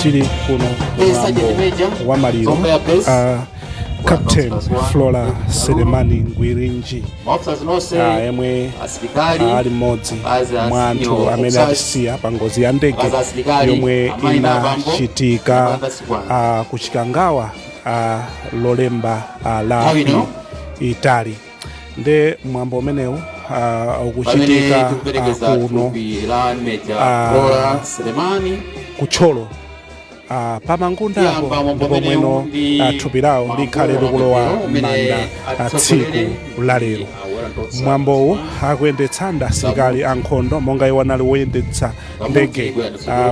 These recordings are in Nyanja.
Tili kuno Sergeant mwambo Major, wa maliro Zomba Air Base, a Captain Officers one, Flora Galulu. Selemani Ngwirinji, Maofficers nonse, yemwe asilikali, ali mmodzi akazi a mwa anthu senior amene officers, atisiya pa ngozi ya ndege akazi asilikali, yomwe amayi na abambo, inachitika abanda sikwana. Ku Chikangawa Lolemba la Nthawi ino, itali. Nde mwambo umenewu pamene ukuchitika tikuperekeza kuno thupi la Major Flora Selemani, kutcholo pamangundapo, tiyamba mwambo ndipo umenewu mweno ndi thupi lawo likhale mwambo likulowa wamapemphero umene manda atitsogolere tsiku la lero. ndi a Warrant Mwambowu akuyendetsa ndi asilikali ankhondo, monga iwo anali woyendetsa ndege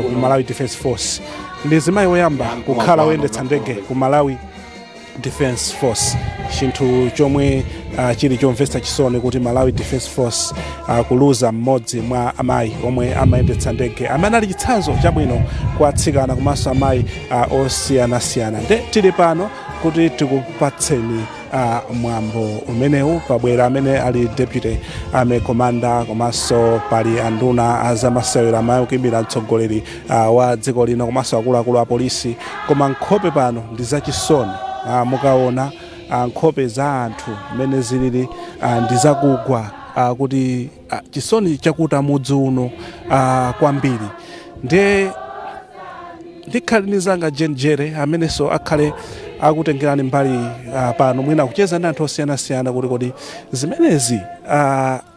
ku Malawi Defence Force. Ndi zimayi woyamba kukhala woyendetsa ndege ku Malawi Defence Force, chinthu chomwe chili chomvetsa chisoni kuti Malawi Defence Force kuluza mmodzi mwa amayi omwe amayendetsa ndege, amene ali chitsanzo chabwino kwa atsikana komanso amayi osiyanasiyana. Nde tili pano kuti tikupatseni mwambo umenewu. Pabwera amene ali Deputy Army Commander, komanso pali anduna azamasewera amayi kuimira mtsogoleri wa dziko lino, komanso akuluakulu a polisi. Koma nkhope pano ndi zachisoni. Mukaona nkhope za anthu mmene zilili, ndi zakugwa kuti chisoni chakuta mudzi uno kwambiri. Ndiye ndikhale ndi zanga Jenjere amenenso akhale akutengerani mbali pano, mwina kucheza ndi anthu osiyanasiyana kuti kodi zimenezi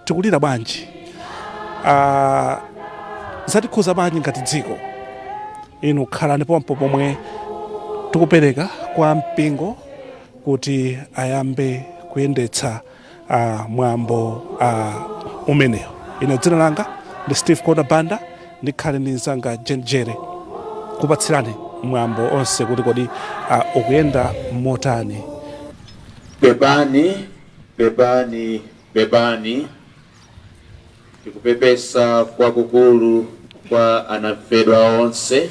tikulira bwanji, zatikhuza bwanji ngati dziko. Inu khalani pompo pomwe tikupereka kwa mpingo kuti ayambe kuyendetsa mwambo umenewo. Ine dzina langa ndi Steve Kona Banda, ndikhale ndi mzanga Jenjere kupatsirani mwambo onse kuti kodi ukuyenda motani. Pepani, pepani, pepani. Tikupepesa kwakukulu kwa anamfedwa onse,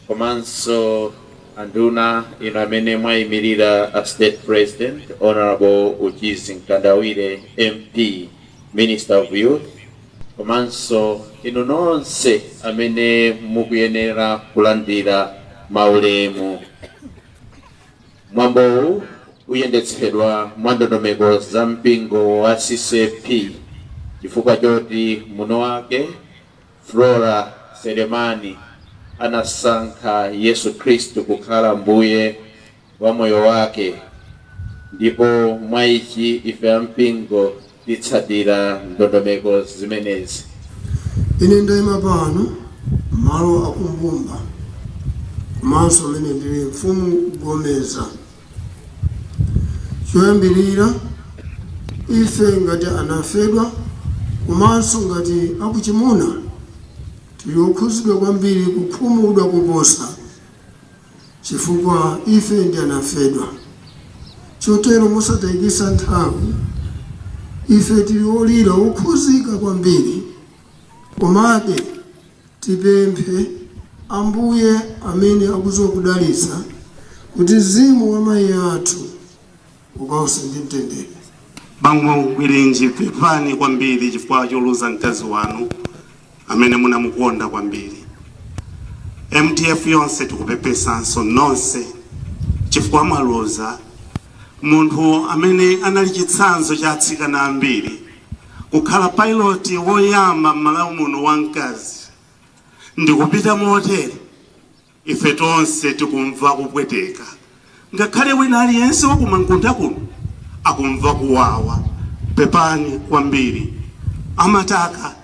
komanso anduna inu amene mwayimirira a State President, Honorable Uchizi Mkandawire MP, Minister of Youth, komanso inu nonse amene mukuyenera kulandira maulemu. Mwambowu uyendetsedwa mwa ndondomeko za mpingo wa CCAP, chifukwa choti muno wake Flora Selemani anasankha Yesu Khristu kukhala mbuye wa moyo wake, ndipo mwa ichi ife ampingo titsatira ndondomeko zimenezi. Ine ndayima pano malo akumbumba, komanso amene ndili mfumu Gomeza. Choyambirira, ife ngati anafedwa komanso ngati akuchimuna tili okhuzidwa kwambiri, kukhumudwa kuposa, chifukwa ife ndi anafedwa. Chotero mosatayikisa nthawi, ife tili olira, okhuzika kwambiri, komabe tipemphe Ambuye amene akudziwa kudalitsa kuti mzimu wa mayi athu ukause ndi mtendere. Bambo Ngwirinji, pepani kwambiri chifukwa choluza mkazi wanu amene munamukonda kwambiri. MDF yonse tikupepesanso nonse chifukwa mwaluza munthu amene anali chitsanzo cha atsikana ambiri, kukhala pilot woyamba m'Malawi muno wamkazi ndikupita motere. Ife tonse tikumva kupweteka, ngakhale wina aliyense wakumangunda kuno akumva kuwawa. Pepani kwambiri. Amataka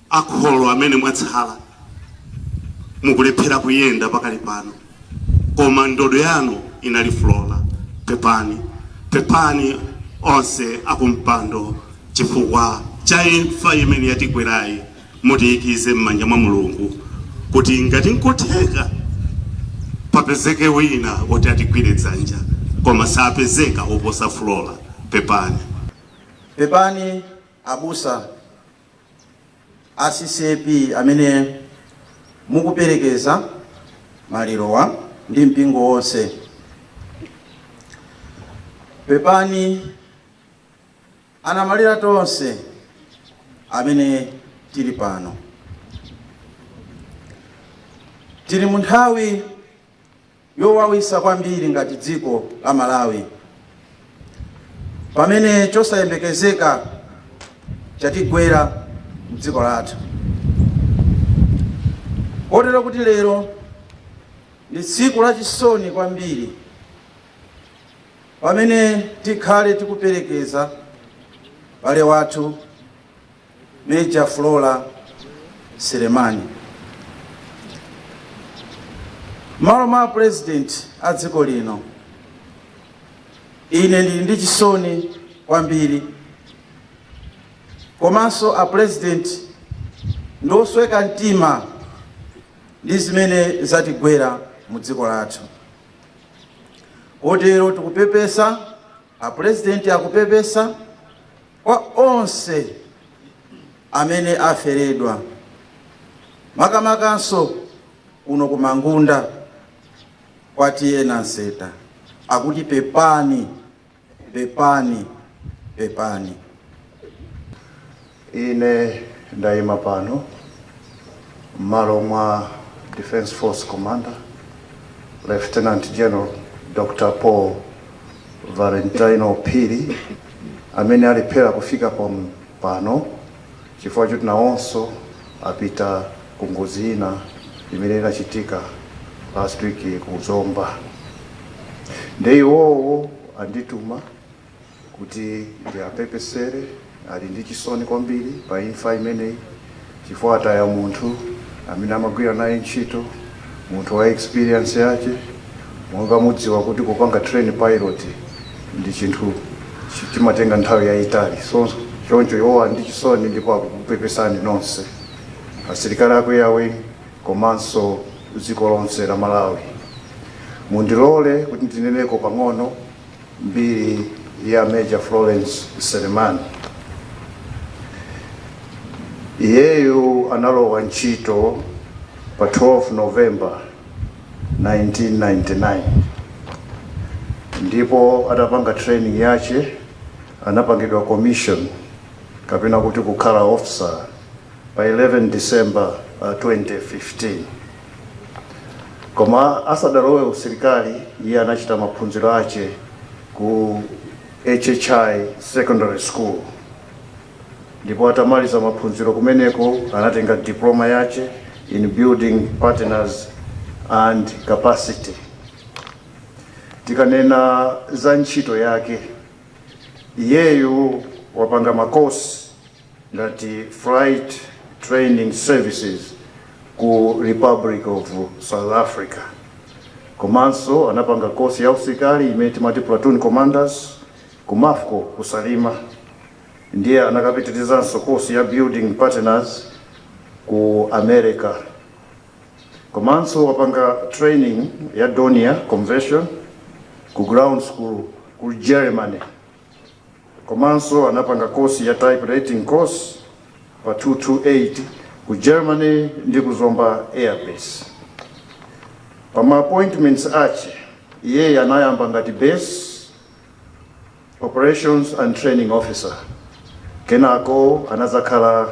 akholo amene mwatsala mukulephera kuyenda pakali pano, koma ndodo yanu inali Flora. Pepani, pepani onse akumpando chifukwa cha imfa imene yatigwerayi. Mutiyikize m'manja mwa Mulungu kuti ngati nkotheka papezeke wina woti atigwire dzanja, koma sapezeka woposa Flora. Pepani. Pepani abusa a CCAP amene mukuperekeza malirowa ndi mpingo wonse. Pepani anamalira tonse amene tili pano. Tili mu nthawi yowawisa kwambiri ngati dziko la Malawi, pamene chosayembekezeka chatigwera mdziko lathu, kotero kuti lero ndi tsiku lachisoni kwambiri pamene tikhale tikuperekeza bale wathu Major Flora Selemani. M'malo mwa President a dziko lino, ine ndili ndi chisoni kwambiri, komanso a President ndi osweka mtima ndi zimene zatigwera mu dziko lathu. Kotero tikupepesa, a President akupepesa kwa onse amene aferedwa, makamakanso kuno ku Mangunda kwa T/A Nanseta, akuti pepani, pepani, pepani. Ine ndayima pano m'malo mwa Defence Force Commander Lieutenant General Dr. Paul Valentino Phiri, amene alephera kufika pano chifukwa choti nawonso apita ku ngozi ina imene inachitika last week ku Zomba. Nde iwowo andituma kuti ndiapepesere. Ali ndi chisoni kwambiri pa imfa imeneyi chifukwa ataya munthu amene amagwira naye ntchito, munthu wa experience yache. Monga mudziwa kuti kupanga train pilot ndi chinthu chimatenga nthawi yayitali, so choncho iwowa ndi chisoni ndipo akukupepesani nonse asilikali aku Air Wing komanso dziko lonse la Malawi. Mundilole kuti ndineneko pang'ono mbiri ya Major Florence Selemani. Iyeyu analowa ntchito pa 12 November 1999, ndipo atapanga training yache anapangidwa commission kapena kuti kukhala officer pa 11 December 2015. Koma asadalowe usilikali, iye anachita maphunziro ache ku HHI Secondary School, ndipo atamaliza maphunziro kumeneko anatenga diploma yache in building partners and capacity. Tikanena za ntchito yake, iyeyu wapanga makosi ngati flight training services ku Republic of South Africa, komanso anapanga kosi ya usilikali imene timati platoon commanders ku MAFCO ku Salima. Ndiye anakapitirizanso kosi ya building partners ku America, komanso wapanga training ya Dornier conversion ku ground school ku Germany, komanso anapanga kosi ya type rating course pa 228 ku Germany ndi ku Zomba Airbase. Pa ma appointments ache, iye anayamba ngati base operations and training officer, kenako anazakhala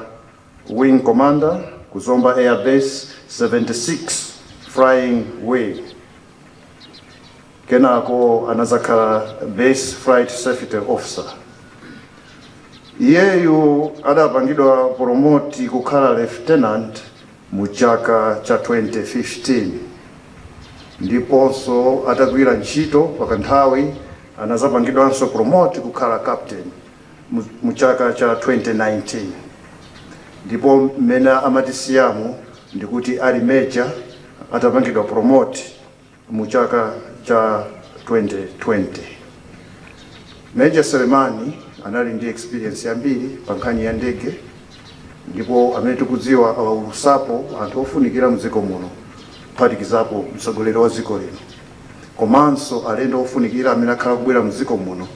wing commander ku Zomba Airbase 76 Flying Wing, kenako anazakhala base flight safety officer. Iyeyu adapangidwa promote kukhala lieutenant mu chaka cha 2015, ndiponso atagwira ntchito pakanthawi anazapangidwanso promote kukhala captain mu chaka cha 2019. Ndipo mmene amatisiyamu ndikuti ali major, atapangidwa promote mu chaka cha 2020. Major Selemani anali ndi experience yambiri pa nkhani ya ndege, ndipo amene tikudziwa awaulusapo anthu ofunikira mdziko muno, kuphatikizapo mtsogoleri wa dziko lino, komanso alendo ofunikira amene akhala kubwera mdziko muno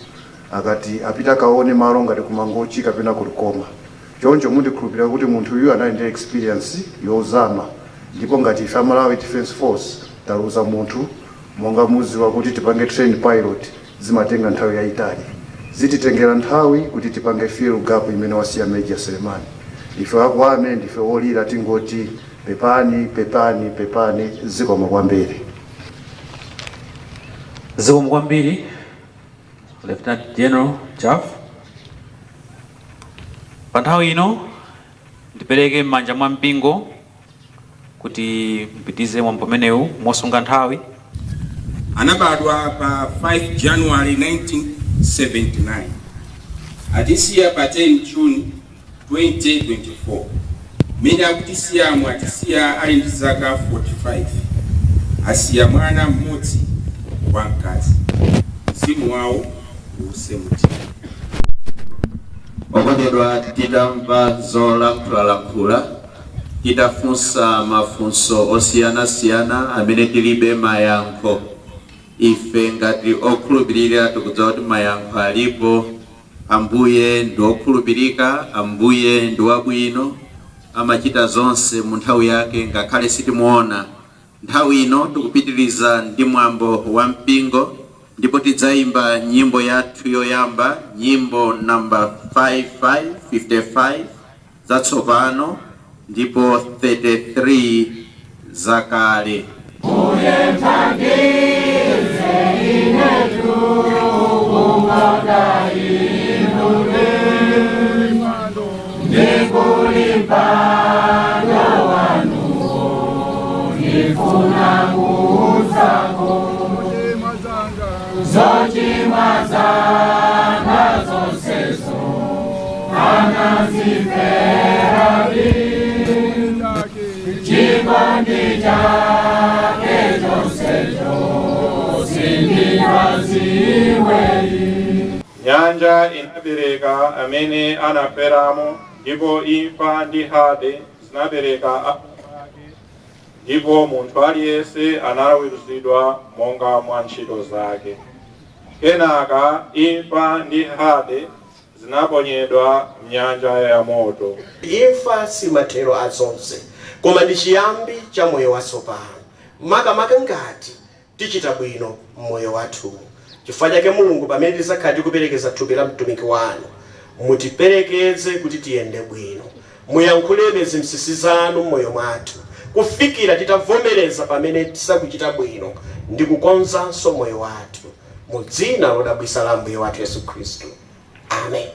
akati apita akaone malo ngati kuMangochi kapena kuLikoma. Choncho mundikhulupirira kuti munthu uyu anali ndi experience yozama. Ndipo ngati ife a Malawi Defence Force taluza munthu, monga muziwa kuti tipange train pilot zimatenga nthawi yayitali, zititengera nthawi kuti tipange fill gap imene wasiya Major Selemani. Ife aku army ndife olira, tingoti Pepani, pepani, pepani, zikomo kwambiri. Zikomo kwambiri, Lieutenant General Jaff. Pa nthawi ino ndipereke m'manja mwa mpingo kuti mpitize mwambo umenewu mosunga nthawi. Anabadwa pa 5 January 1979, atisiya pa 10 June 2024. Mmene akutisiyamo, atisiya ali ndi zaka 45. Asiya mwana mmodzi wamkazi. Mzimu wawo uuse mtima. Okondedwa, titamva zolankhulalankhula, titafunsa mafunso osiyanasiyana amene tilibe mayankho, ife ngati okhulupirira tikudziwa kuti mayankho alipo. Ambuye ndi okhulupirika, Ambuye ndi wabwino, amachita zonse mu nthawi yake ngakhale sitimuona. Nthawi ino tikupitiriza ndi mwambo wa mpingo, ndipo tidzayimba nyimbo yathu yoyamba, nyimbo namba 5555 zatsopano ndipo 33 zakale. Muthandize inetu kukonda inu ndikulimpando wanu ndifuna kuutsako zochimwa zanga zonsezo anazifera chikondi chake chonsecho sindingaziwe. Nyanja inabereka amene anaferamo, ndipo imfa ndi Hade zinabereka akufa ake, ndipo munthu aliyense anaweruzidwa monga mwa ntchito zake. Kenaka imfa ndi Hade zinaponyedwa mnyanja ya moto. Imfa si mathero a zonse, koma ndi chiyambi cha moyo watsopano, makamaka ngati tichita bwino m'moyo wathuwu. Chifukwa chake Mulungu, pamene tidzakhala tikuperekeza thupi la mtumiki wanu, mutiperekeze kuti tiyende bwino. Muyankhulebe zinsinsi zanu m'moyo mwathu kufikira titavomereza pamene tisakuchita bwino ndi kukonzanso moyo wathu. Mu dzina lodabwitsa la Ambuye wathu Yesu Khristu. Amen.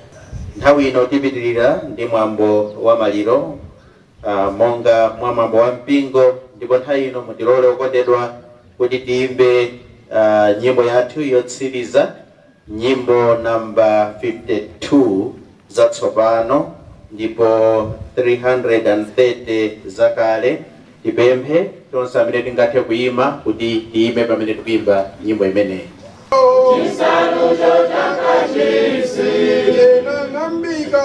Nthawi ino tipitirira ndi mwambo wa maliro monga mwa mwambo wa mpingo, ndipo nthawi ino mutilole, okondedwa, kuti tiyimbe nyimbo yathu yotsiriza, nyimbo namba 52 zatsopano ndipo 330 zakale. Tipemphe tonse amene tingathe kuyima kuti tiyime pamene tikuyimba nyimbo imeneyi. Chisalucho chakachisi chinang'ambika,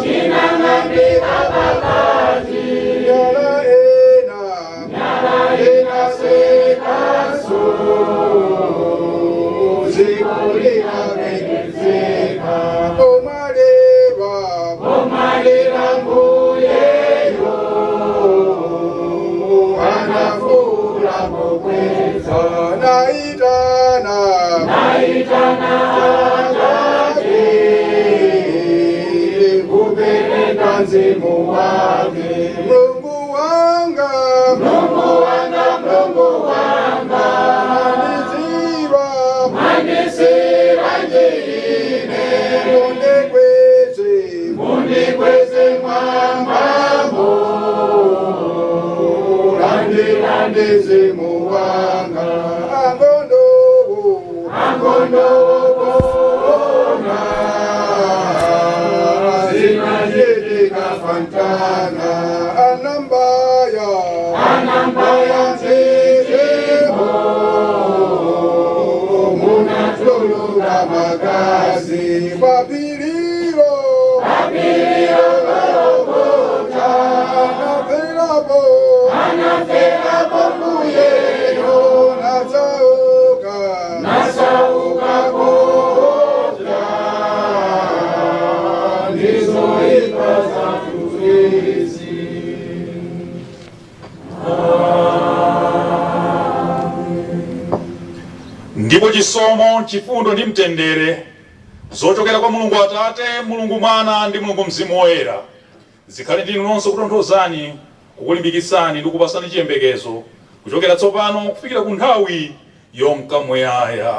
chinang'ambika pakati, miyala ina, miyala inaswekaso, dziko linagwedezeka, pomalira, pomalira Mbuyeyo anafuula mokweza, naitana, naitana Atate kupereka mzimu wake. Mulungu wanga, Mulungu wanga, Mulungu wanga, mwandisiira, mwandisiira ine, mundikweze, mundikweze mwambamo, landirani mzimu wanga. Angondowo, angondowo kuona zinachitika pamtanda, anambaya, anambaya nzizimu, munatuluka magazi papiliro, papiliro Gologota, anaferapo, anaferapo Mbuyeyo, nasauka, nasauka koja ndizoipa zathu izi. Ndipo chisomo, chifundo ndi mtendere zochokera kwa Mulungu Atate, Mulungu Mwana ndi Mulungu Mzimu Woyera zikhale ndi inu nonse, kutonthozani. Kukulimbikitsani ndi kukupatsani chiyembekezo kuchokera tsopano kufikira ku nthawi yonka muyaya.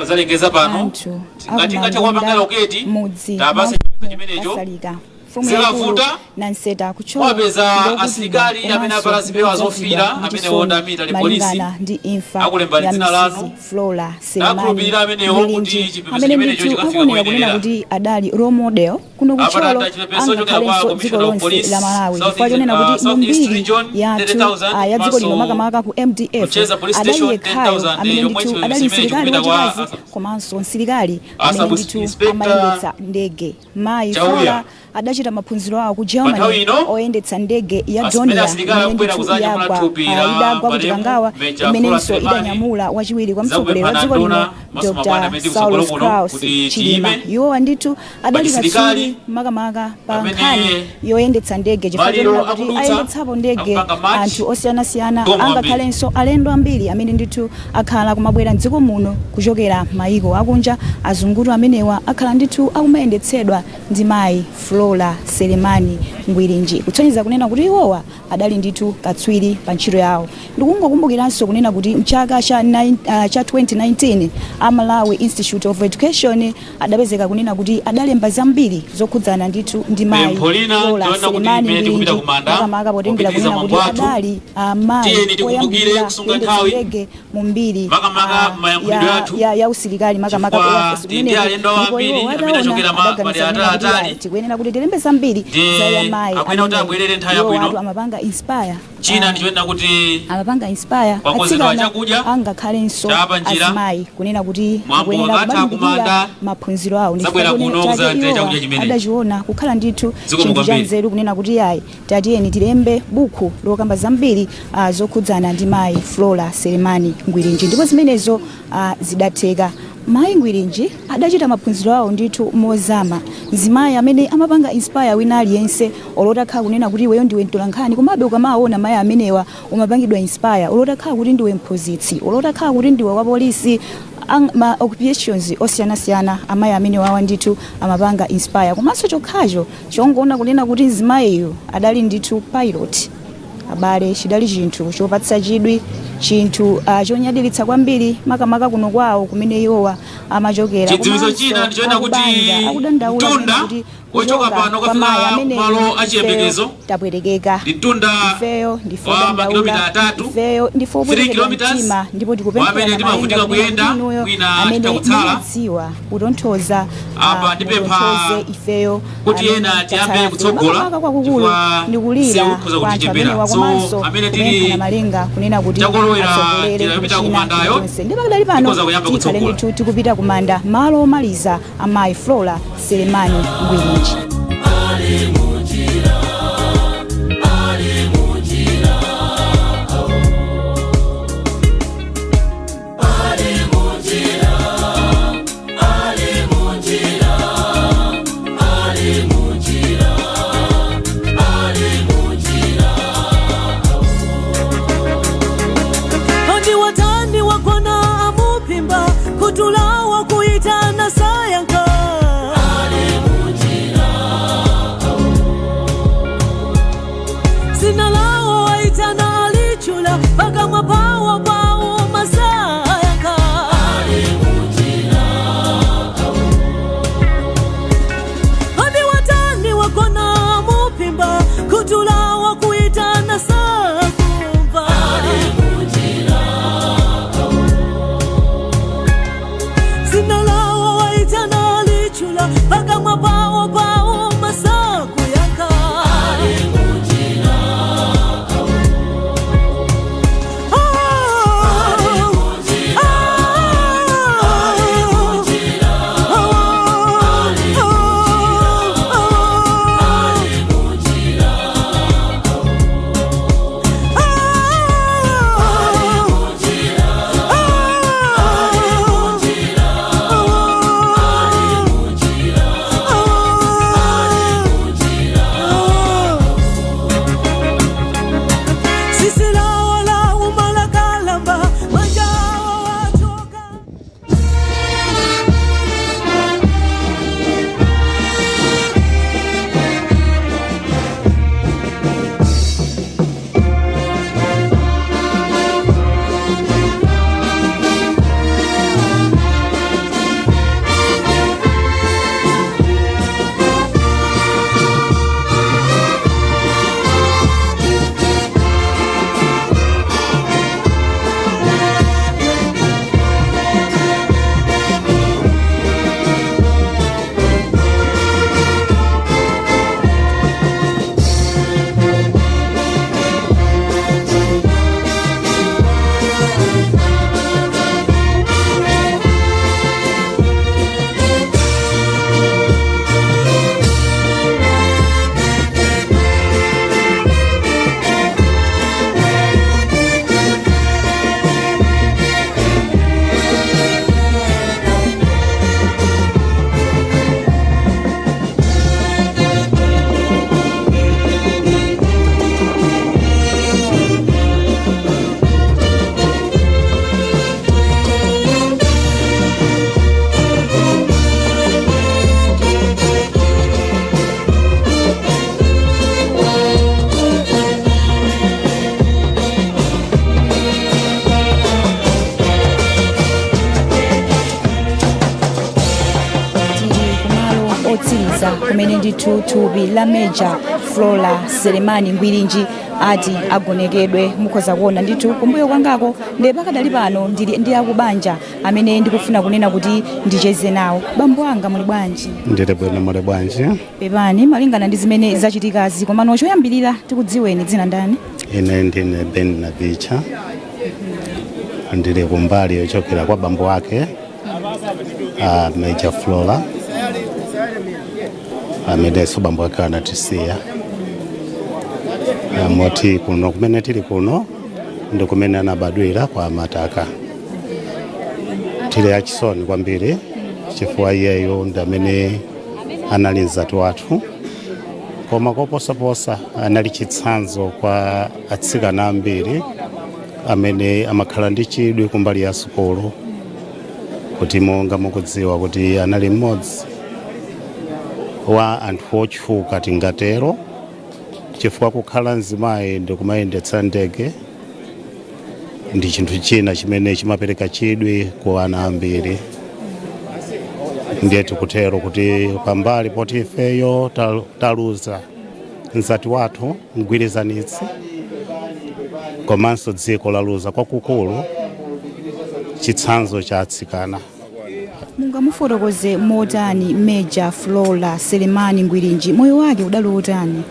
Zalengeza pano Anthu ngati ngathe kuwapanga locate, mudzi tapase mwa chipembedzo chimenecho. Kasalika, mfumu Zikavuta, yaikulu Nanseta kutcholo wapeza ndokutidwa asilikali amene komanso avala zipewa zofira, ndikudzazidwa ndi amene wonda chisoni military police, malingana ndi imfa akulembani ya dzina Mrs. lanu. Flora Selemani Nakhulupirira amenewo kuti Ngwilinji, chipembedzo amene chimenecho ndithu chikafika akuoneka kunena kuyenera. kuti adali role model kuno Apa kutcholo, tata chipepeso chokera kwa angakhalenso dziko Commissioner of lonse Police, la Malawi, South chifukwa East, chonena kuti South East mumbiri Region, yathu 30,000, ya dziko lino, maso makamaka ku MDF, Kucheza Police adali Station, yekhayo 10,000, amene yomwe ndithu chipembedzo adali chimene msilikali chikupita kwa wachikazi komanso msilikali amene Sub ndithu Inspector amayendetsa ndege. Mayi Chauya. Flora adachita maphunziro awo ku nthawi Germany ino, oyendetsa ndege ya asimene Dornier asilikali imene akubwera ndithu kuzanyamula yagwa thupi la idagwa ku malemu Chikangawa, Major imenenso Flora Selemani. idanyamula wachiwiri kwa mtsogoleri wa Zakupemphana dziko lino, nduna, maso mabwana Dr. amene tikutsogolo Saulos kuno Klaus kuti Chilima. tiyime. Iwowa ndithu adali Pachisilikali, katswiri makamaka pa pamene nkhani yoyendetsa ndege, chifukwa maliro chonena kuti akudutsa, ayendetsapo ndege akupanga march, anthu osiyanasiyana, Gomo ambiri. angakhalenso alendo ambiri amene ndithu akhala kumabwera mdziko muno kuchokera mayiko akunja. Azungutu amenewa akhala ndithu akumayendetsedwa ndi mayi Flora Selemani Ngwilinji, kutsonyeza kunena kuti iwowa adali ndithu katswiri pa ntchito yawo. Ndikungokumbukiranso kunena kuti mchaka cha 2019 a Malawi Institute of Education adapezeka kunena kuti adalemba zambiri zokhudzana ndithu ndi mayi Pempho lina Flora tiona kuti Selemani imene tikupita Ngwilinji, kumanda, makamaka potengera popitiriza kunena kuti mwambo wathu, adali amayi tiyeni tikumbukire oyambirira kusunga kuyendetsa nthawi, ndege mu mbiri makamaka mayankhulidwe athu, ya usilikali, makamaka chifukwa Air Force tili ndi kumeneko. alendo Ndipo ambiri iwo amene ataona achokera adaganiza madera kunena kuti ataliatali. ayi, tikuyenera kuti tilembe zambiri Ndi za amayi akuyenera kuti amene abwerere nthawi iwo yabwino. atu amapanga inspire China ndichoyenera kuti amapanga inspire kwakonzedwa atsikana chakudya angakhalenso cha panjira, azimayi kunena kuti mwambo akuyenera wakatha kumalimbikira kumanda, maphunziro awo. Ndi zabwera chifukwa kuno chake kuzalandira iwowa chakudya chimenechi. adachiona kukhala ndithu Zikomo chinthu cha kwambiri. nzeru kunena kuti ayi, tatiyeni tilembe buku lokamba zambiri zokhudzana ndi mayi Flora Selemani Ngwilinji, ndipo zimenezo zidatheka. Mayi Ngwilinji adachita maphunziro awo ndithu mozama. Mzimayi amene amapanga inspire wina aliyense, olo utakhala kunena kuti iweyo ndiwe mtolankhani, komabe ukamaona mayi amenewa umapangidwa inspire, olo utakhala kuti ndiwe mphunzitsi, olo utakhala kuti ndiwe wa polisi, ma occupations osiyanasiyana, amayi amene wawa ndithu amapanga inspire. Komanso chokhacho chongoona kunena kuti mzimayiyu adali ndithu pilot, abale, chidali chinthu chopatsa chidwi, chinthu chonyadiritsa kwambiri, makamaka kuno kwawo kumene iwowa amachokera. Chidziwitso Komanso china ndichoyena kuti akubanja akudandaula mtunda kunena kuti wochoka kuchoka pano kwa mayi kafika ameneyo malo achiyembekezo ifeyo tapwetekeka, ndi mtunda ifeyo ndife wa odandaula, makilomita 3, ifeyo ndife 3 opwetekedwa kilometers, mtima, ndipo wa tikupemphera amene timavutika Malenga kunena kuyenda, kuti inuyo mwina amene titakutsala. mumadziwa kutonthoza, Apa ndipempha mutonthoze ifeyo kuti amene ena tiyambe tatsala. kutsogola, Makamaka kwakukulu chifukwa ndikulira msewu ukhoza kwa anthu kutichepera. amenewa So, komanso amene tili kupemphana Malenga kunena kuti chakolowera atsogolere njira yopita kuchina kumandayo, chilichonse. Ndipo pakadali pano tikhoza kuyamba tikhale kutsogola. ndithu tikupita kumanda, malo omaliza amayi Flora Selemani Ngwilinji. Ali munjira, ali munjira, ali munjira, ali munjira, ali munjira, ali munjira. Handi watani wakona amupimba kutulawa kuitana sayanka. Ali munjira. Zina lao waitana alichula pakamwa pawo pawo masayanka. Ali munjira. Handi watani wakona amupimba kutulawa kuitana sakumva. Ali munjira. Zina lao waitana alichula pakamwa pawo pawo masakuyanka. Ali munjira. Ali munjira. Ali munjira. Ali munjira. Ali munjira. kumanda kumene ndithu thupi la Major Flora Selemani Ngwirinji ati agonekedwe. Mukhoza kuona ndithu kumbuyo kwangako. Ndiye pakadali pano ndili ndi akubanja amene ndikufuna kunena kuti ndicheze nawo. Bambo anga, muli bwanji? Ndili bwino, muli bwanji? Pepani malingana ndi zimene zachitikazi, komano choyambirira tikudziweni, dzina ndani? Ine ndine Ben Navicha, ndili kumbali yochokera kwa bambo ake Major Flora, amenenso bambo ake anatisiya. Moti kuno kumene tili kuno ndi kumene anabadwira kwa Mataka. Tili achisoni kwambiri chifukwa iyeyo ndi amene anali mzati wathu, koma koposaposa anali chitsanzo kwa atsikana ambiri amene amakhala ndi chidwi kumbali ya sukulu, kuti monga mukudziwa kuti anali mmodzi wa anthu otchuka, tingatero, chifukwa kukhala mzimayi ndi kumayendetsa ndege ndi chinthu china chimene chimapereka chidwi kwa ana ambiri. Ndiye tikutero kuti pambali poti ifeyo taluza mzati wathu, mgwirizanitsi, komanso dziko laluza kwakukulu chitsanzo cha atsikana. Mungamufotokoze motani Major Flora Selemani Ngwirinji? Moyo wake udali wotani?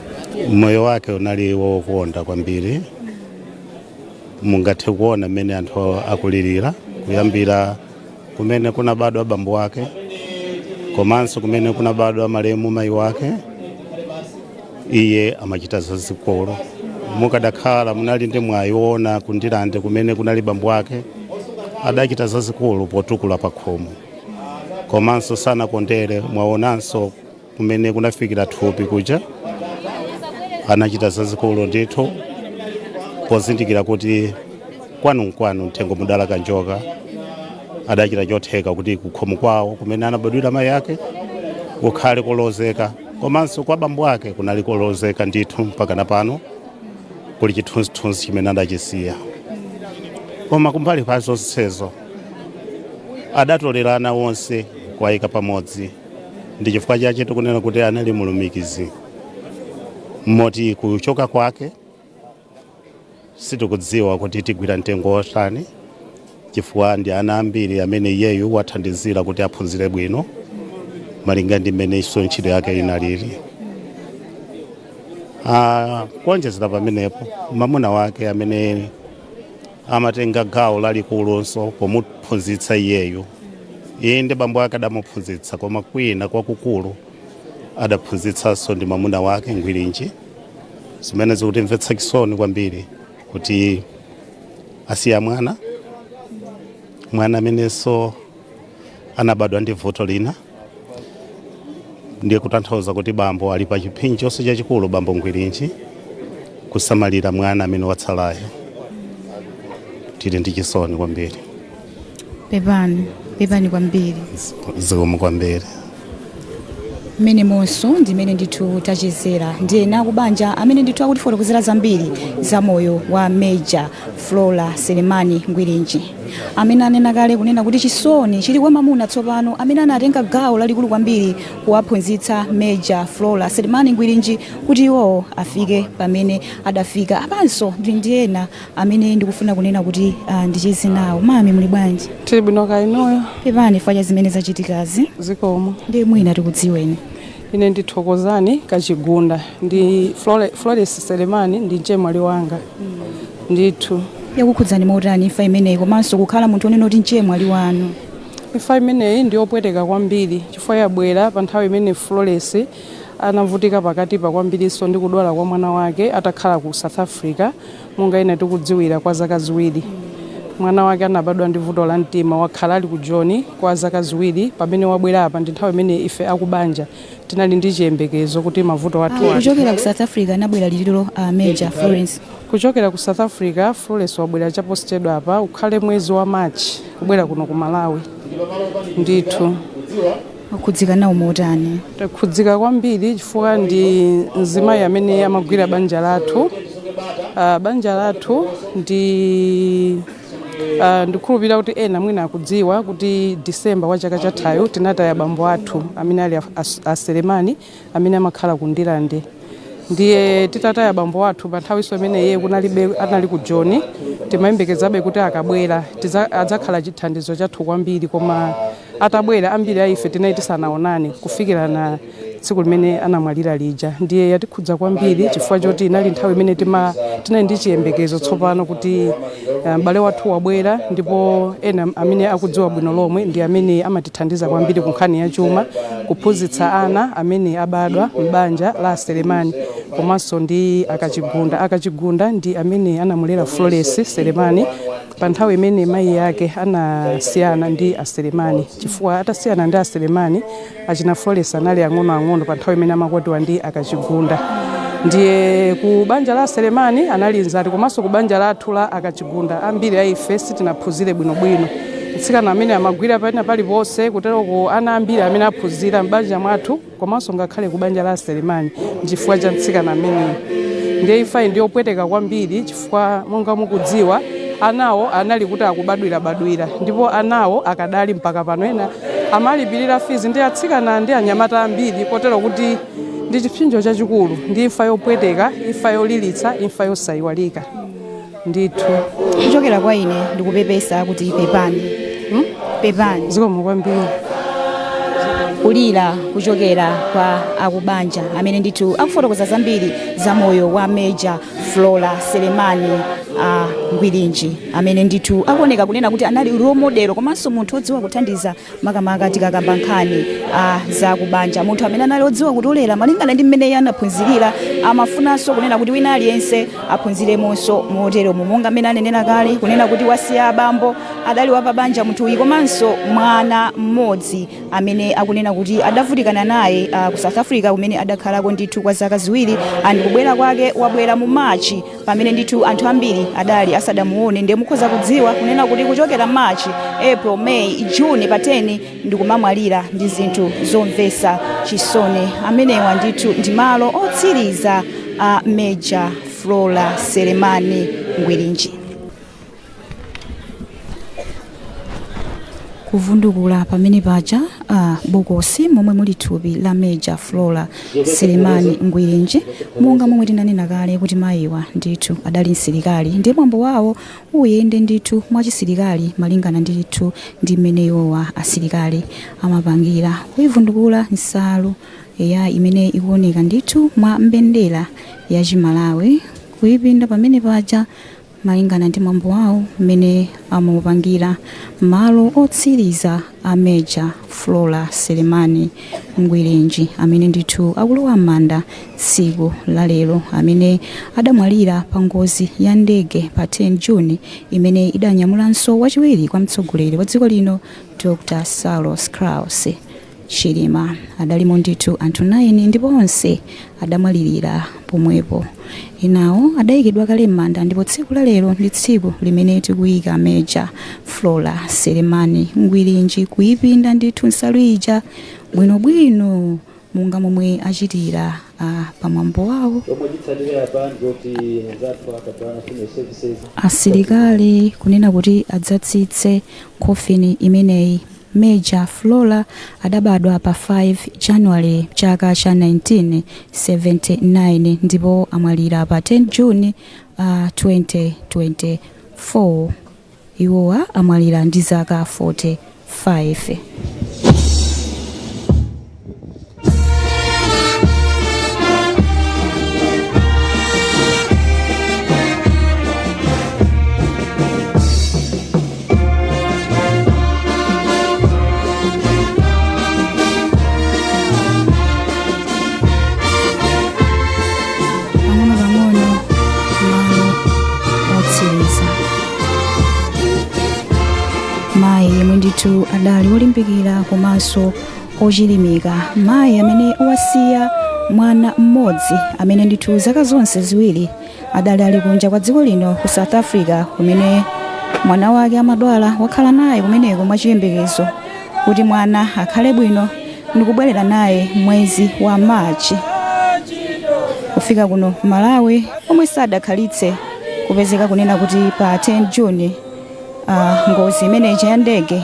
Moyo wake unali wokonda kwambiri. Mungathe kuona mmene anthu akulirira, kuyambira kumene kunabadwa bambo wake komanso kumene kunabadwa malemu mayi wake. Iye amachita zazikulu. Mukadakhala munali ndi mwayi woona kundilande kumene kunali bambo wake, adachita zazikulu potukula pa khomo, komanso sanakondere. Mwaonanso kumene kunafikira thupi kuja, anachita zazikulu ndithu pozindikira kuti kwanukwanu mthengo mudala kanjoka. Adachita chotheka kuti kukhomo kwawo kumene anabadwira mayi ake kukhale kolozeka, komanso kwa bambo ake kunali kolozeka ndithu. Mpaka na pano kuli chithunzithunzi chimene adachisiya. Koma kumbali pa zonsezo adatolera onse kuwayika pamodzi. Ndi chifukwa chache tikunena kuti anali mulumikizi, moti kuchoka kwake sitikudziwa kuti tigwira mtengo wotani, chifukwa ndi ana ambiri amene iyeyu wathandizira kuti aphunzire bwino malinga ndi mmenenso ntchito yake inalili. Kuonjezera pamenepo, mwamuna wake amene amatenga gawo lalikulunso pomuphunzitsa iyeyu. Iye ndi bambo ake adamuphunzitsa, koma kwina kwakukulu adaphunzitsanso ndi mwamuna wake Ngwirinji, zimene zikutimvetsa chisoni kwambiri kuti asiya mwana, mwana amenenso anabadwa ndi vuto lina. Ndiye kutanthauza kuti bambo ali pa chipsinjonso chachikulu, bambo Ngwirinji, kusamalira mwana amene watsalayo. Tili ndi chisoni kwambiri. Pepani, pepani kwambiri. Zikomo kwambiri. Mmenemonso ndimene ndithu tachezera ndi ena akubanja amene ndithu akutifotokozera zambiri za moyo wa Major Flora Selemani Ngwirinji, amene anena kale kunena kuti chisoni chili kwa mamuna tsopano amene anatenga gawo lalikulu kwambiri kuwaphunzitsa Major Flora Selemani Ngwirinji kuti iwowo afike pamene adafika. Apanso ndili ndi ena amene ndikufuna kunena kuti ndicheze nawo. Mami, muli bwanji? Tili bwino, kaya inuyo? Pepani chifukwa cha zimene zachitikazi. Zikomo. Ndi mwina tikudziweni. Ine ndithokozani Kachigunda, ndi Flores Selemani, ndi mchemwali wanga ndithu. Yakukhudzani motani imfa imeneyi, komanso kukhala munthu onena kuti mchemwali wanu? Imfa imeneyi ndiyopweteka kwambiri chifukwa yabwera pa nthawi imene Flores anavutika pakatipa kwambirinso ndi kudwala kwa mwana wake atakhala ku South Africa, monga ine tikudziwira, kwa zaka 2. Mwana wake anabadwa ndi vuto la mtima, wakhala ali ku Joni kwa zaka 2. Pamene wabwera apa ndi nthawi imene ife akubanja tinali ndi chiyembekezo kuti mavuto athu atha. Kuchokera ku South Africa anabwera litiro Major Florence? Kuchokera ku South Africa, Flores wabwera chaposachedwa apa, ukhale mwezi wa March kubwera kuno ku Malawi ndithu. Wakhudzika nawo motani? Takhudzika kwambiri chifukwa ndi mzimayi amene amagwira banja lathu. Banja lathu ndi Ndikukhulupirira kuti ena mwina akudziwa kuti December wa chaka chathayo tinataya bambo athu amene ali a Selemani amene amakhala ku Ndirande. Ndiye titataya bambo athu pa nthawinso imene iye kunalibe, anali ku Joni, timayembekezabe kuti akabwera adzakhala chithandizo chathu kwambiri. Koma atabwera, ambiri a ife tinali tisanaonane kufikira na tsiku limene anamwalira lija. Ndiye yatikhudza kwambiri chifukwa choti inali nthawi imene tinali ndi chiyembekezo tsopano kuti m'bale wathu wabwera. Ndipo ena amene akudziwa bwino lomwe ndi amene amatithandiza kwambiri ku nkhani ya chuma, kuphunzitsa ana amene abadwa m'banja la Selemani komanso ndi Akachigunda. Akachigunda ndi amene anamulera Flores Selemani pa nthawi imene mayi yake anasiyana ndi Aselemani, chifukwa atasiyana ndi Aselemani, achina Flores anali ang'onoang'ono pa nthawi imene amakwatiwa ndi Akachigunda. Ndiye ku banja la Selemani anali nzati, komanso ku banja lathu la Akachigunda ambiri a ife sitinaphunzire bwinobwino. Mtsikana amene amagwira pena paliponse, kuteroko ana ambiri amene aphunzira m'banja mwathu komanso ngakhale ku banja la Selemani nchifukwa cha mtsikana ameneyo. Ndiye imfayi ndiyopweteka kwambiri chifukwa monga mukudziwa, anawo anali kuti akubadwirabadwira, ndipo anawo akadali mpaka pano, ena amalipirira fees ndi atsikana ndi anyamata ambiri, kotero kuti ndi chipsinjo chachikulu, ndi imfa yopweteka, imfa yolilitsa, imfa yosayiwalika ndithu. Kuchokera kwa ine ndikupepesa kuti pepani, Pepani. Zikomo kwambiri. Kulira kuchokera kwa akubanja amene ndithu akufotokoza zambiri za moyo wa Major Flora Selemani Ngwirinji, amene ndithu akuoneka kunena kuti anali role model komanso munthu odziwa kuthandiza, makamaka tikakamba nkhani za kubanja, munthu amene anali odziwa kutolera malingana ndi mmene iye anaphunzirira. Amafunanso kunena kuti wina aliyense aphunziremonso moteromo, monga mmene anenera kale kunena kuti wasiya abambo, adali wapabanja munthu uyu, komanso mwana mmodzi amene akunena kuti adavutikana naye ku South Africa kumene adakhalako ndithu kwa zaka 2, and kubwera kwake wabwera mu March, pamene ndithu anthu ambiri adali asadamuone. Ndiye mukhoza kudziwa kunena kuti kuchokera March, April, May, June, pa 10 ndikumamwalira, ndi zinthu zomvetsa chisoni. Amenewa ndithu ndi malo otsiriza a Major Flora Selemani Ngwirinji. Kuvundukula pamene paja bokosi momwe muli thupi la Major Flora Selemani Ngwirinji. Monga momwe tinanena kale kuti mayiwa ndithu adali msilikali, ndiye mwambo wawo uyende ndithu mwachisilikali malingana ndithu ndi mmene iwowa asilikali amapangira, kuyivundukula nsalu ya imene ikuoneka ndithu mwa mbendera ya Chimalawi, kuyipinda pamene paja malingana ndi mwambo wawo mmene amaupangira. Malo otsiriza a Major Flora Selemani Ngwirinji amene ndithu akulowa m'manda tsiku la lero, amene adamwalira pa ngozi ya ndege pa 10 June imene idanyamulanso wachiwiri kwa mtsogoleri wa dziko lino Dr Saulos Klaus Chilima. Adalimo ndithu anthu 9 ndipo onse adamwalirira pomwepo. Enawo adayikidwa kale m'manda, ndipo tsiku la lero ndi tsiku limene tikuyika Major Flora Selemani Ngwirinji, kuyipinda ndithu nsalu ija bwinobwino monga momwe achitira pamwambo wawo. Chomwe chitsatire apa ndikuti anzathu a Katswana Funeral Services Asilikali kunena kuti adzatsitse khofini imeneyi. Major Flora adabadwa pa 5 January chaka cha 1979 ndipo amwalira pa 10 June 2024. Iwowa amwalira ndi zaka 45. Pang'ono-pang'ono malo otsiriza, mayi yemwe ndithu adali wolimbikira komanso ochilimika, mayi amene wasiya mwana mmodzi amene ndithu zaka zonse 2 adali ali kunja kwa dziko lino ku South Africa kumene mwana wake amadwala. Wakhala naye kumeneko mwachiyembekezo kuti mwana akhale bwino ndikubwerera naye mwezi wa March kufika kuno ku Malawi, komwe sadakhalitse kupezeka kunena kuti pa 10 June. Ngozi imeneyi ya ndege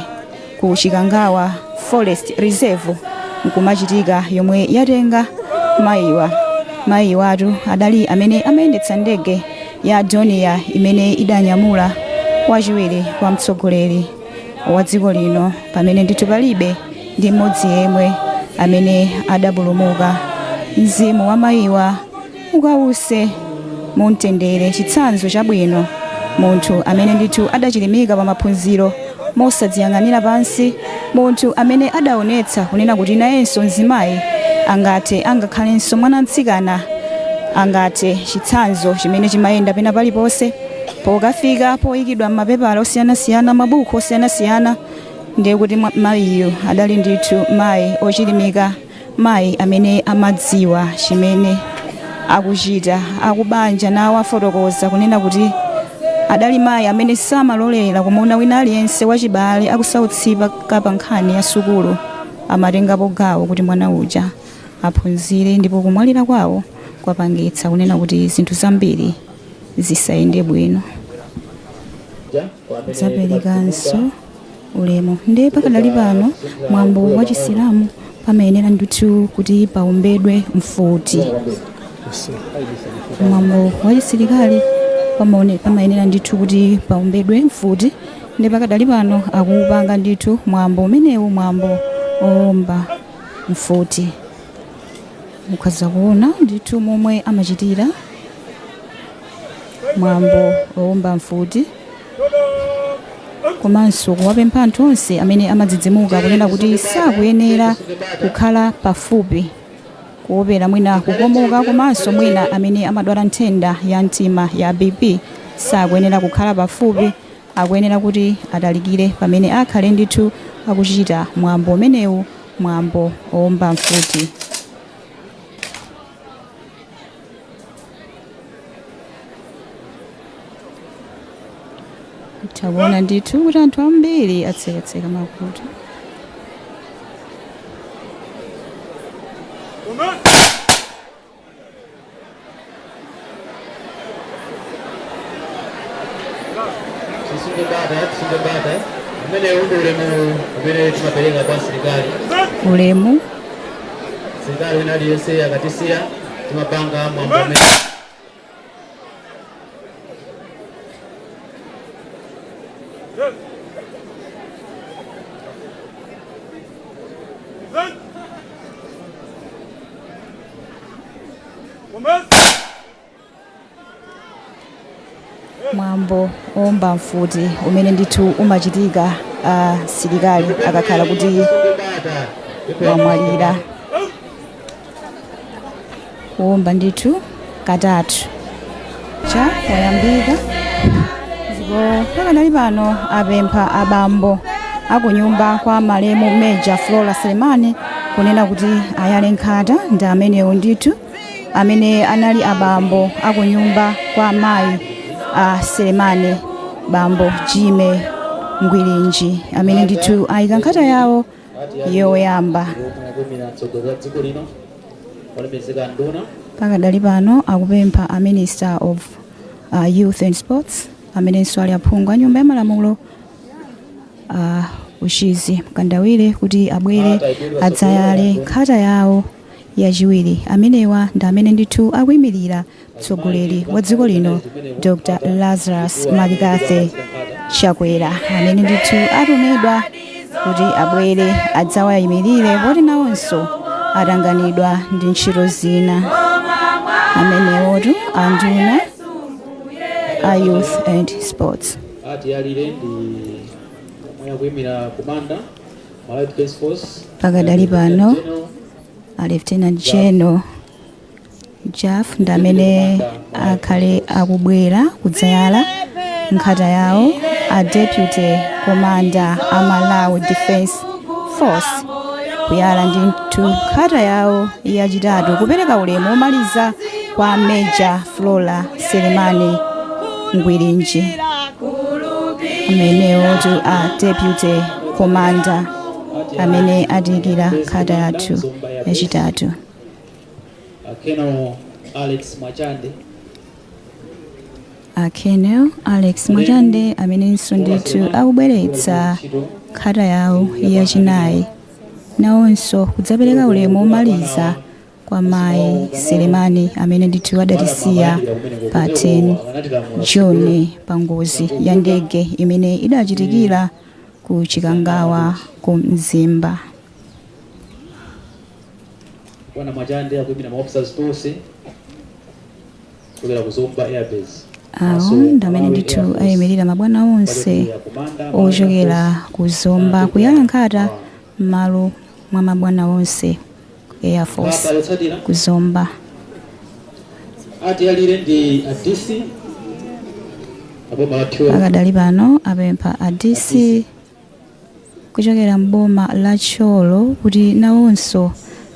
ku Chikangawa Forest Reserve nkumachitika yomwe yatenga mayiwa. Mayiwatu adali amene amayendetsa ndege ya Dornier imene idanyamula wachiwiri kwa mtsogoleri wa dziko lino, pamene ndithu palibe ndi mmodzi yemwe amene adapulumuka. Mzimu wa mayiwa ukawuse mumtendere. Chitsanzo chabwino, munthu amene ndithu adachilimika pa maphunziro mosadziyang'anira pansi, munthu amene adaonetsa kunena kuti nayenso mzimayi angathe, angakhalenso mwana mtsikana angathe, chitsanzo chimene chimayenda pena paliponse pokafika poyikidwa m'mapepala osiyanasiyana, mabuku osiyanasiyana. Ndiye kuti mayiyu adali ndithu mayi ochilimika, mayi amene amadziwa chimene akuchita. Akubanja nawo afotokoza kunena kuti adali mayi amene samalolera kumuona wina aliyense wachibale akusautsika pa nkhani ya sukulu, amatengapo gawo kuti mwana uja aphunzire, ndipo kumwalira kwawo kwapangitsa kunena kuti zinthu zambiri zisayende bwino. Zaperekanso ulemu. Ndiye pakadali pano mwambo wa Chisilamu pamayenera ndithu kuti paombedwe mfuti. Mwambo wa chisilikali pamayenera ndithu kuti paombedwe mfuti, ndi pakadali pano akupanga ndithu mwambo umenewu, mwambo owomba mfuti. Mukhoza kuona ndithu momwe amachitira mwambo owomba mfuti, komanso kuwapempha anthu onse amene amadzidzimuka kunena kuti sakuyenera kukhala pafupi kuopera mwina kukomoka, komanso mwina amene amadwala nthenda ya mtima ya BP sakuyenera kukhala pafupi, akuyenera kuti atalikire pamene akhale ndithu akuchita mwambo umenewu, mwambo owomba mfuti. Takuona ndithu kuti anthu ambiri atsekatseka makutu. Tisunge bata, tisunge bata. Umenewu ndi ulemu umene timapereka kwa asilikali. Ulemu. Msilikali wina aliyense akatisiya timapanga mwambo umene. Mwambo owomba mfuti umene ndithu umachitika asilikali akakhala kuti wamwalira, kuwomba ndithu katatu cha wayambika. Ndipo pakanali pano apempha abambo akunyumba kwa malemu Major Flora Selemani kunena kuti ayale nkhata. Ndi amenewo ndithu amene anali abambo akunyumba kwa mayi a Selemani, bambo Jime Ngwilinji, amene ndithu ayika nkhata yawo yoyamba. Kuimira mtsogoleri wa dziko lino, olemekezeka nduna. Pakadali pano akupempha a Minister of Youth and Sports, amenenso ali aphungu a nyumba ya malamulo, Uchizi Mkandawire, kuti abwere adzayale nkhata yawo yachiwiri. Amenewa ndi amene ndithu akuyimirira mtsogoleri wa dziko lino Dr Lazarus McCarthy Chakwera, amene ndithu atumidwa kuti abwere adzawayimirire poti nawonso atanganidwa ndi ntchito zina. Amenewotu anduna a Youth and Sports. Atiyalire ndi omwe akuyimira commander Malawi Defence Force. Pakadali pano a Lieutenant General Jaf ndi amene akhale akubwera kudzayala nkhata yawo, a Deputy Commander a Malawi Defence Force, kuyala ndithu nkhata yawo yachitatu, kupereka ulemu womaliza kwa Major Flora Selemani Ngwirinji. Amenewotu a Deputy Commander amene atiyikira nkhata yathu yachitatu. Colonel Alex Mwachande. A Colonel Alex Mwachande amenenso ndithu akubweretsa nkhata yawo yachinayi nawonso kudzapereka ulemu omaliza kwa mayi Selemani amene ndithu adatisiya pa 10 June pa ngozi ya ndege imene idachitikira ku Chikangawa ku Mzimba. Bwana Mwachande akuyimira ma officers tonse kuchokera ku Zomba Air Base. Awo ndi amene ndithu ayimirira mabwana onse ochokera ku Zomba kuyala nkhata m'malo mwa mabwana onse ku Air Force Nkhata yotsatira ku Zomba. Atiyalire ndi a DC aboma la Thyolo. Pakadali pano apempha a DC kuchokera m'boma la Thyolo kuti nawonso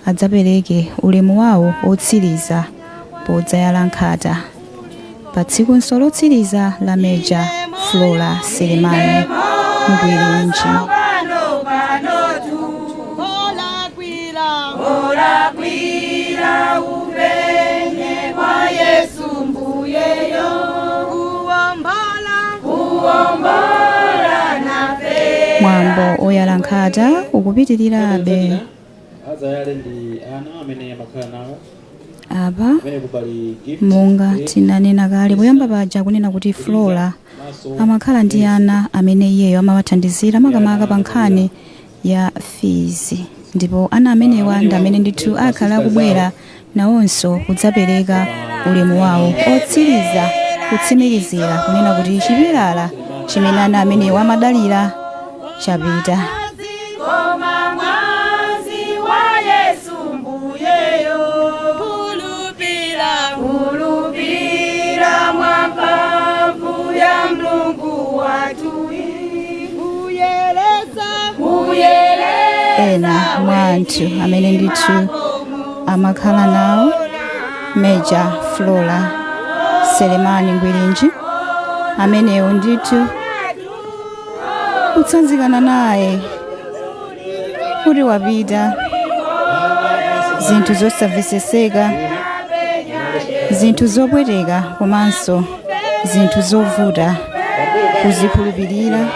adzapereke ulemu wawo otsiriza podzayala nkhata pa tsikunso lotsiriza la Major Flora Selemani Ngwirinji. Olakwira upenye kwa Yesu mbuyeyo kuwombola kuwombola nafe. Mwambo oyala nkhata ukupitirirabe. Adzayale ndi ana amene amakhala nawo. Apa Pamene pali Gift monga tinanena kale poyamba paja kunena kuti Flora amakhala ndi ana amene iyeyo amawathandizira makamaka pa nkhani ya fees, ndipo ana amenewa ndi amene ndithu akhala akubwera nawonso kudzapereka ulemu wawo otsiriza kutsimikizira kunena kuti chipilala chimene ana amenewa amadalira chapita. Koma mwazi wa Yesu mbuyeyo kulupira kulupira mwa mphamvu ya Mulungu wathu kuyereza kuyereza. Ena mwa anthu amene ndithu amakhala nawo Major Flora Selemani Ngwirinji amenewo ndithu kutsanzikana naye kuti wapita, zinthu zosamvetsetseka, zinthu zopweteka komanso zinthu zovuta kuzikhulupirira,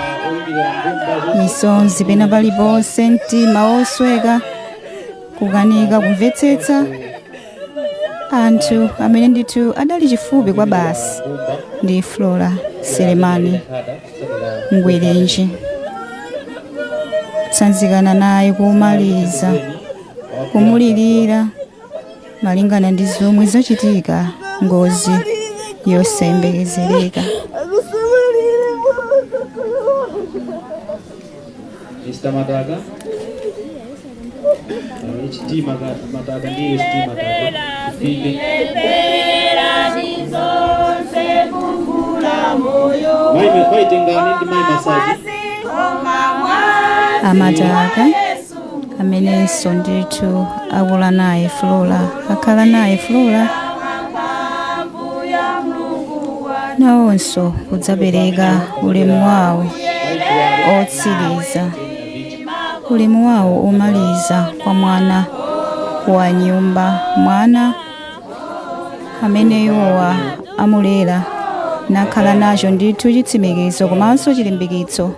misonzi pena paliponse, mtima wosweka, kukanika kumvetsetsa anthu amene ndithu adali chifupi kwa basi ndi Flora Selemani Ngwirinji. Kutsanzikana naye kumaliza kumulirira malingana ndi zomwe zachitika, ngozi yosayembekezereka. Mr. Mataka, HD Mataka ndi SD Mataka Tifike. Mai Tengani ndi Mai Masaji. Amataka amenenso ndithu akula naye Flora, akhala naye Flora nawonso kudzapereka ulemu wawo otsiriza, ulemu wawo omaliza kwa mwana wa nyumba, mwana amene iwowa amulera nakhala nacho ndithu chitsimikizo komanso chilimbikitso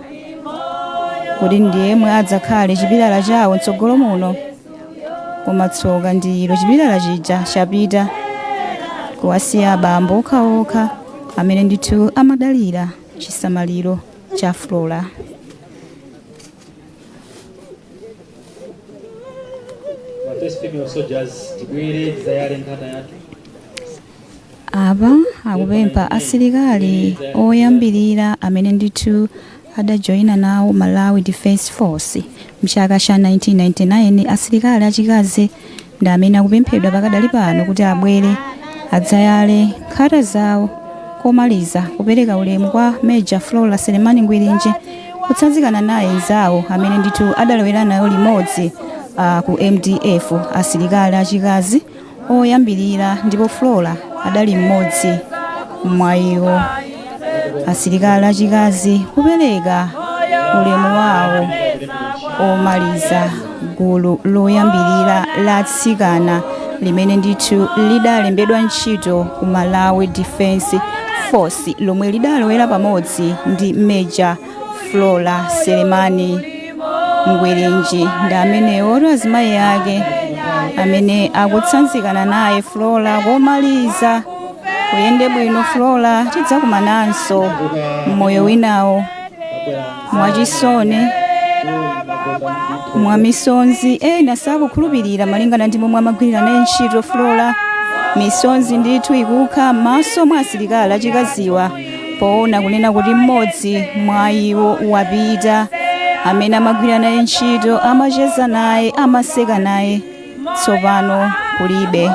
kuti ndiyemwe adzakhale chipilala chawo mtsogolo muno. Koma tsoka ndilo chipilala chija chapita kuwasiya abambo okhaokha amene ndithu amadalira chisamaliro cha Flora. Ma first female soldiers tibwere tizayale nkhata yathu. Apa akupempha asilikali oyambirira amene ndithu adajoyina nawo Malawi Defence Force mchaka cha 1999, asilikali achikazi ndi amene akupemphedwa pakadali pano kuti abwere adzayale nkhata zawo komaliza kupereka ulemu kwa Major Flora Selemani Ngwirinji, kutsanzikana naye nzawo amene ndithu adalowera nayo limodzi ku MDF, asilikali achikazi oyambirira, ndipo Flora adali mmodzi mwa iwo. Asilikali achikazi kupereka ulemu wawo omaliza gulu loyambirira la atsikana limene ndithu lidalembedwa ntchito ku Malawi Defence Force, lomwe lidalowera pamodzi ndi Major Flora Selemani Ngwirinji. Ndi amenewo azimayi ake amene akutsanzikana naye Flora komaliza. Kuyende bwino Flora, tidzakumananso mmoyo winawo. Mwachisoni, mwa misonzi, ena sakukhulupirira malingana ndi momwe amagwirira naye ntchito Flora. Misonzi ndithu ikukha m'maso mwa asilikali achikaziwa poona kunena kuti mmodzi mwa iwo wapita, amene amagwira naye ntchito, amacheza naye, amaseka naye, tsopano kulibe.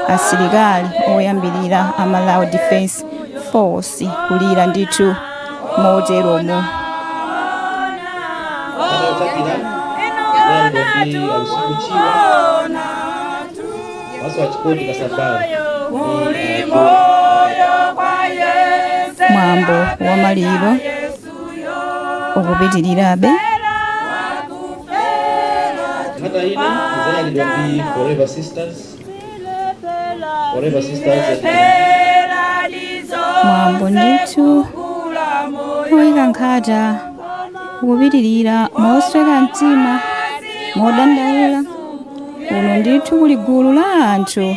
Asilikali oyambirira a Malawi Defence Force kulira ndithu moteromo. Mwambo wa maliro ukupitirirabe. Nkhata ina idzayalidwa ndi Forever Sisters. Forever Sisters. Mwambo ndithu oyika nkhata ukupitirira mosweka mtima, modandaula. Uno ndithu kuli gulu la anthu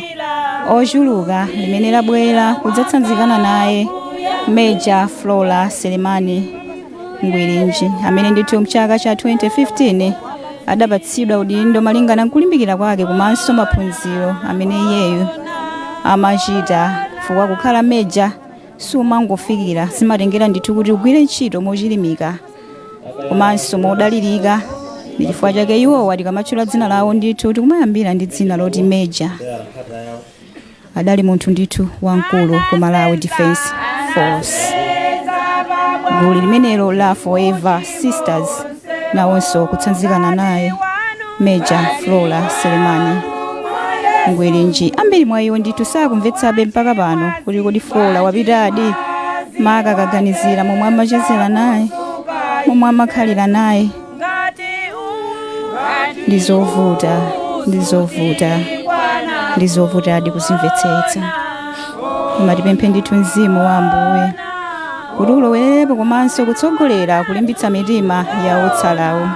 ochuluka limene labwera kudzatsanzikana naye Major Flora Selemani Ngwirinji, amene ndithu mchaka cha 2015 adapatsidwa udindo malingana nkulimbikira kwake komanso maphunziro amene iyeyo amachita, chifukwa kukhala major sumangofikira, zimatengera ndithu kuti ugwire ntchito mochilimika komanso modalirika. Ndi chifukwa chake iwowa tikamatchula dzina lawo ndithu tikumayambira ndi dzina loti Major. Adali munthu ndithu wamkulu ku Malawi Defence Force. Gulu limenelo la Forever Sisters nawonso kutsanzikana naye Major Flora Selemani Ngwirinji. Ambiri mwa iwo ndithu sakumvetsabe mpaka pano kuti kodi Flora wapitadi, maka akaganizira momwe amachezera naye, momwe amakhalira naye. Ndizovuta, ndizovuta, ndizovutadi kuzimvetsetsa. Koma tipemphe ndithu mzimu wa Ambuye kuti ulowererepo komanso kutsogolera, kulimbitsa mitima ya otsalawo.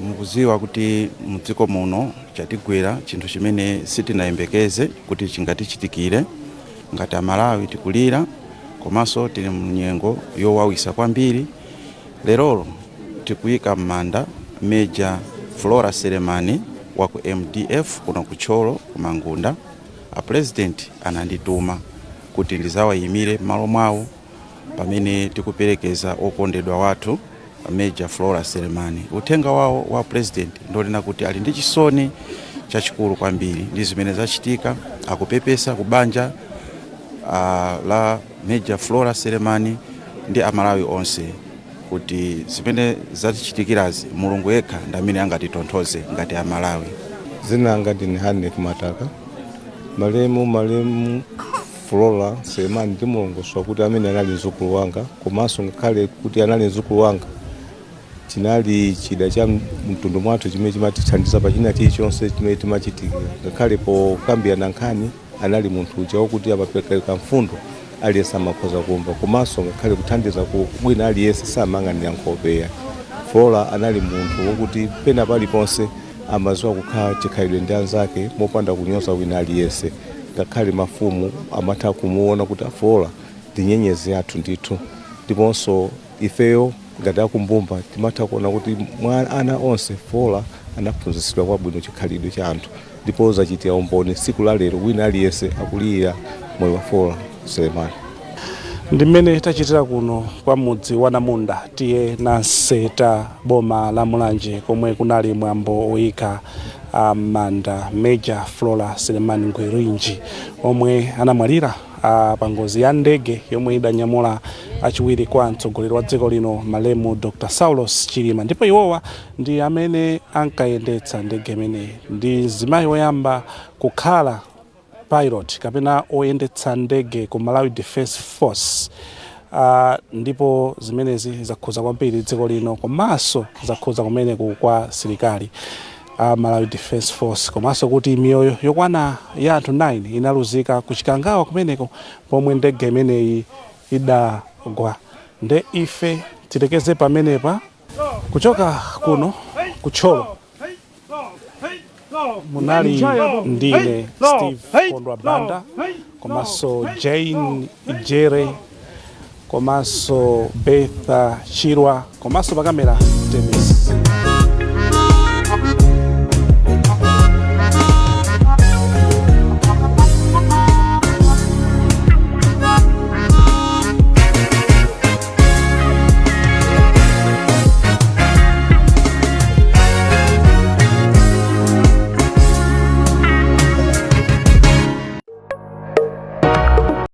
Mukuziwa kuti mudziko muno chatigwera chinthu chimene sitinayembekeze kuti chingatichitikire. Ngati Amalawi tikulira, komanso tili mnyengo yowawisa kwambiri. Lerolo tikuyika m'manda Major Flora Selemani wa ku MDF kuno ku Thyolo ku Mangunda. A President anandituma kuti ndizawayimire m'malo mwawo pamene tikuperekeza okondedwa wathu Major Flora Selemani. Uthenga wawo wa President ndonena kuti ali ndi chisoni chachikulu kwambiri ndi zimene zachitika. Akupepesa kubanja la Major Flora Selemani ndi Amalawi onse kuti zimene zatichitikirazi Mulungu yekha ndi amene angatitonthoze ngati Amalawi. Dzina langa ndine Hanek Mataka. Malemu Flora Selemani ndi mulongoswa kuti amene anali mzukulu wanga, komanso ngakhale kuti anali mzukulu wanga, chinali chida cha mtundu mwathu chimene chimatithandiza pa china chilichonse chimene timachitikira. Ngakhale pokambirana nkhani, anali munthu uja wokuti amapereka mfundo, aliyense amakhoza kumva, komanso ngakhale kuthandiza ku bwina aliyense samayang'anira nkhope. Flora anali munthu wokuti pena paliponse amaziwa kukhala chikhalidwe ndi anzake mopanda kunyoza wina aliyense. Ngakhale mafumu amatha kumuona kuti Flora ndi nyenyezi yathu ndithu. Ndiponso ifeyo ngati akumbumba timatha kuona kuti mwa ana onse Flora anaphunzitsidwa kwabwino chikhalidwe cha anthu, ndipo zachitira umboni tsiku la lero, wina aliyense akulira moyo wa Flora Selemani. Ndi mmene tachitira kuno kwa mudzi wa Namunda, tiye Nanseta, boma la Mulanje, komwe kunali mwambo oyika manda Major Flora Selemani Ngwirinji, omwe anamwalira pa ngozi ya ndege yomwe idanyamula achiwiri kwa mtsogoleri wa dziko lino, malemu Dr Saulos Chilima. Ndipo iwowa ndi amene ankayendetsa ndege imeneyi. Ndi mzimayi woyamba kukhala pilot kapena oyendetsa ndege ku Malawi Defence Force. Ndipo zimenezi zakhuza kwambiri dziko lino, komanso zakhuza kumeneku kwa silikali. a Malawi Defence Force, komanso kuti miyoyo yokwana ya anthu 9 inaluzika ku Chikangawa kumeneko pomwe ndege imeneyi idagwa. Nde ife tilekeze pamenepa. Kuchoka kuno ku Thyolo munali ndine Steve Kondwa Banda, komanso Jane Jere, komanso Betha Chirwa, komanso pakamera Denis.